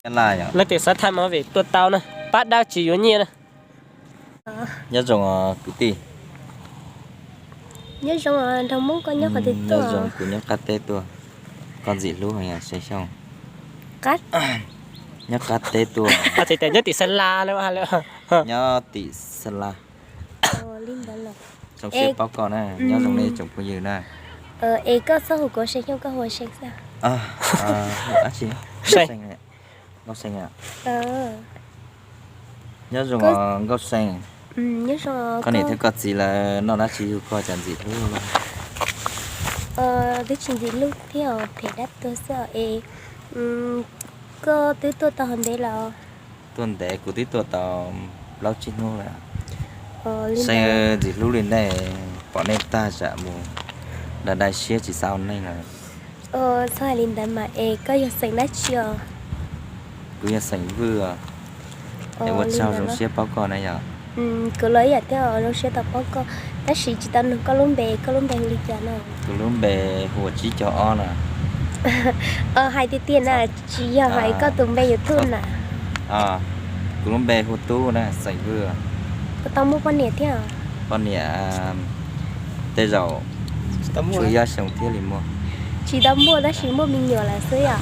Leej twg xav tham movie tuaj tau na, pab dawb tsis yuav nyiaj na. Nyob zoo kwv tij. Nyob zoo nraug Hmoob, koj nyob qhov twg tuaj? Nyob zoo, kuv nyob qab teb tuaj. Koj ntxim hlub heev, Xeeb Xyooj. Nyob qab teb tuaj. Nyob tim Sa La. Nyob tim Sa La. Zoo siab paub koj na, nyob zoo nej tsoom phooj ywg na. Es koj txhob hu kuv Xeeb Xyooj, koj hu Xeeb xwb. Dab tsi? Nkauj Xeeb. Nyob zoo Nkauj Xeeb. Koj niam thiab koj txiv lawv noj dab tsi yug koj cas ntxim hlub luaj? Twb tsis ntxim hlub thiab, phem dab tuag xwb es. Koj twb tuaj tau hov ntev lawm? Tuaj ntev, kuv twb tuaj tau plaub tsib hnub lawm. Xeeb, ntxim hlub li nej, pom nej tag zam mus da dai siab tsis xav ua neeg lawm. Txhob hais li ntawd mas, es koj yog xeem dab tsi os? Kuv yog xeem Vwj os. Es ua tsaug, zoo siab paub koj na yom. Kuv los ib yam thiab, zoo siab tau paub koj, tab sis tsis tau nug koj lub npe, koj lub npe hu li cas no? Kuv lub npe hu ua Tsib Caug Ob na. Hais tiag tiag na, tsis yog hais koj tus npe YouTube na. Kuv lub npe hu Tub na, xeem Vwj. Puas tau muaj poj niam thiab? Poj niam tej zaum tshuav ib xyoos thiaj li muaj. Tsis tau muaj tab sis muaj me nyuam lawm xwb yom?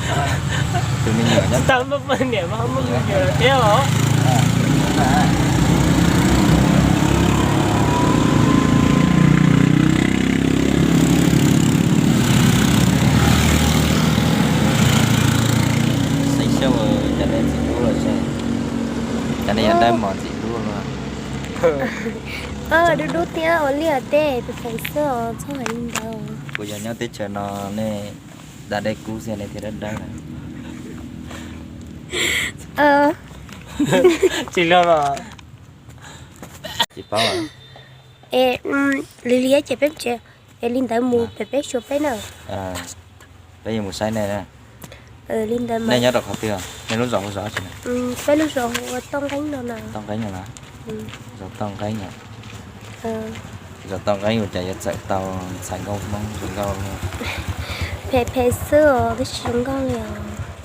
Tus me nyuam nyob, tau muaj poj niam mas muaj me nyuam lawm thiab os. Xeeb Xyooj, cas nej ntxim hlub lawm, cas nej yog dawb mos ntxim hlub luaj. Dub dub thiab ua liaj teb tus feem xwb os, txhob hais li ntawd. Kuv yog nyob teb chaws no nej da dej kub xwb nej thiaj dawb dawb na. Tsis luag los. Tsis paub. Es lig lig ces peb tsev, es li ntawd mus pem peb xyuas peb na. Peb yuav mus saib nej na. Li ntawd mas. Nej nyob rau qhov twg? Nej lub zos hu zos tsi na? Peb lub zos hu ua Toj Nqeeb no na. Toj Nqeeb no na. Zos Toj Nqeeb no. Zos Toj Nqeeb ua cas yuav txawm tau ntxhais nkauj Hmoob zoo nkauj. Phem phem xwb os, twb tsis zoo nkauj li os.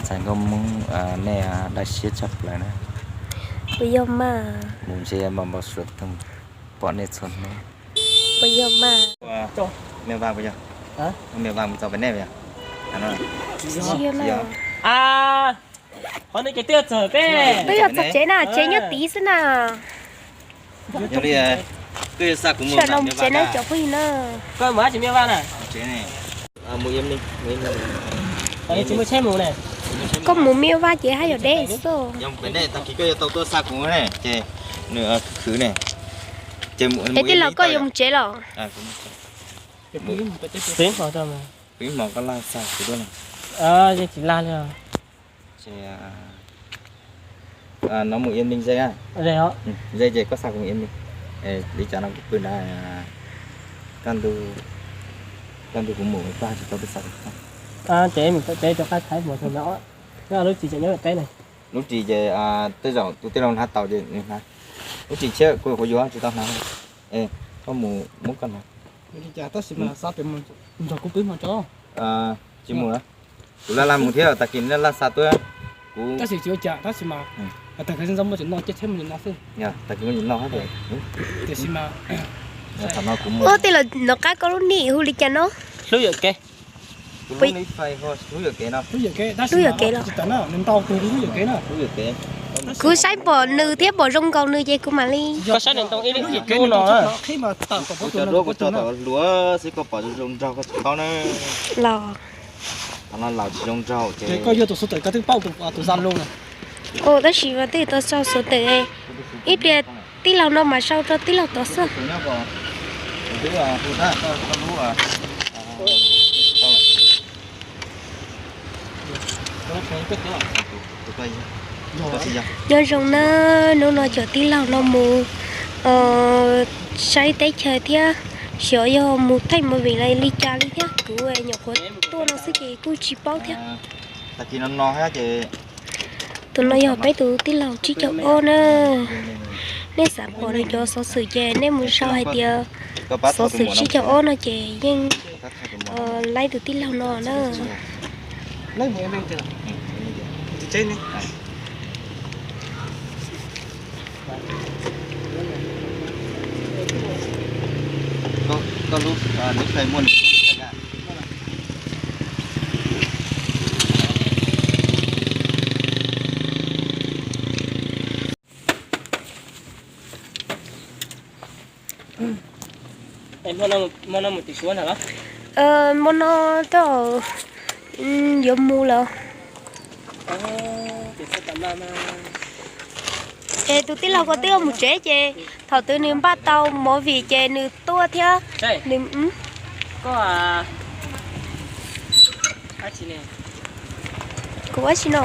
Ntxhais nkauj Hmoob, nej daj siab tshaj plaws na. Puas yog mas? Mus ntsia npau npau suav toog, pom nej txhua hnub. Puas yog mas? Mej vaj puas yog? Mej vaj mus txog pem nej puas yog? Qhov no ces twb yog txog peb, twb yog txog tsev na, tsev nyob tid xwb na. Yog li, twb yog xa kuv mus no, tsev na cov phooj ywg na. Koj mus dab tsi Mej Vaj na? Tsis muaj tsheb mus ne. Koj mus Mej Vaj ces haj yam deb xwb. Yog pem nej tag kis koj yuav tau tuaj xa kuv ne, ces nws khwv ne. Es tij laug koj yuav mus tsev los? Peb hmo koj laj xa kuv tuaj. Yeej tsis laj li. Ces no mus Yên Bình dê a. Dê ces koj xa kuv mus Yên Bình. Li cas no kuv pw nrad, kaj ntug kuv mus tag tsis tau tuaj xa kuv. Ces mus tau teb rau qab Thaib mus tau no. Lub tsis ces nyob teb ne. Lub tsis ces tej zaum tus tij laug hnav tau ces nws hnav. Lub tsis thiab kuv yuav tsis tau hnav. Koj mus muab koj hnav. Tab sis mas xa pem nrog kuv pw hmo tso. Tsis mus lawm. Kuv laj laj mus thiab, tag kis laj laj xa tuaj. Kuv tab sis tsis ua cas, tab sis mas tag kis zoo muaj tseem no, caij tsheb mus tseem no xwb. Tag kis muaj tseem no hab. Tiam sis mas, ua tij laug nov qab koj lub nick hu li cas no? Hlub yuam kev. Hlub yuam kev los? Kuv saib pom nws thiab pom zoo nkaus nws ces kuv mam li. Koj saib nws ntoo ib lub no. Kuv cov duab kuv tso tom hluav xwb koj pom zoo nraug koj tsis paub na. Los. Thaum no laus tsis zoo nraug ces. Koj yog tus xov tooj koj twb paub tus Zalo na. Tab sis mas twb tau sau xov tooj. Ib pliag tij laug no mas sau rau tij laug tod xwb. Nyob zoo na, hnub no cov tij laug no mus saib teb chaws thiab, xyov yog mus thaij movie li cas li thiab, kuv nyuam qhuav tuaj no xwb ces kuj tsis paub thiab. Tus no yog peb tus tij laug tsib caug ob na. Nej xav pom nws cov xov xwm ces nej mus sau hais tias xov xwm tsib caug ob no ces yeej laib tus tij laug no na. Koj lub, nws kheev muaj nws lub tag. Hmo no mus tim Suav na los? Hmo no twb yuav mus lawm. Es tus tij laug ko twb yuav mus tsev ces thaum twg nws npaj tau movie ces nws tuaj thiab. Nws, kuv ua tsis no.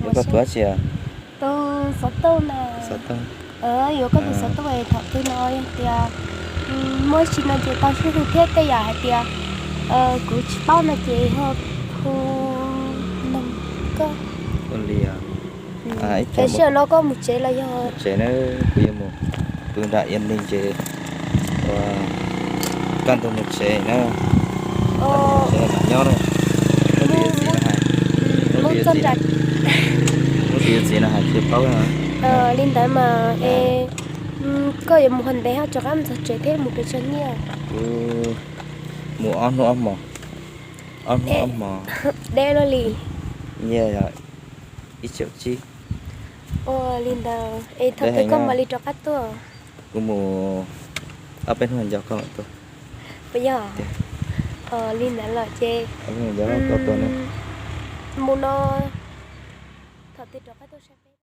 Yuav koj tus dab tsi? Tus xov tooj na. Yuav koj tus xov tooj es thaum twg no yog tias muaj tsi no ces tau sib hu thiab tej yam hais tias kuv tsis paub no ces ho hu noog koj. Ua li os. Tam sim no koj mus tsev los yog? Tsev na, kuv yuav mus pw nram Ia Neeg ces ua kaj ntug mus tsev na. Tsev mam nyob na. Hnub twg yuav txiv no hais, hnub twg yuav txiv no hais thiaj paub na. Li ntawd mas es koj yuav mus qhov ntev ho rov qab mus txog tsev thiab mus pes tsawg nyiaj? Kuv mus ob hnub ob hmos. Ob hnub ob hmos. Deb luaj li. Nyiaj yog ib tseem tsib. Ua li ntawd es thaum twg koj mam li rov qab tuaj? Kuv mus ob peb hnub nco koj mam tuaj. Puas yog? Li ntawd los ces mus no thaum twg rov qab tuaj saib?